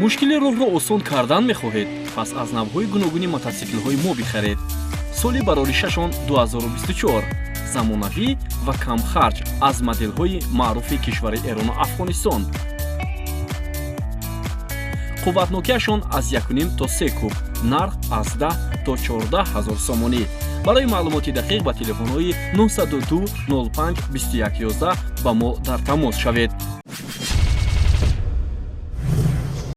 Мушкили роҳро осон кардан мехоҳед? Пас аз навъҳои гуногуни мотосиклҳои мо бихаред. Соли бароришашон 2024, замонавӣ ва камхарҷ, аз моделҳои маъруфи кишвари Эрону Афғонистон. Қувватнокиашон аз 1,5 то 3 куб, нарх аз 10 то 14 ҳазор сомонӣ. Барои маълумоти дақиқ ба телефонҳои 902 05 21 11 ба мо дар тамос шавед.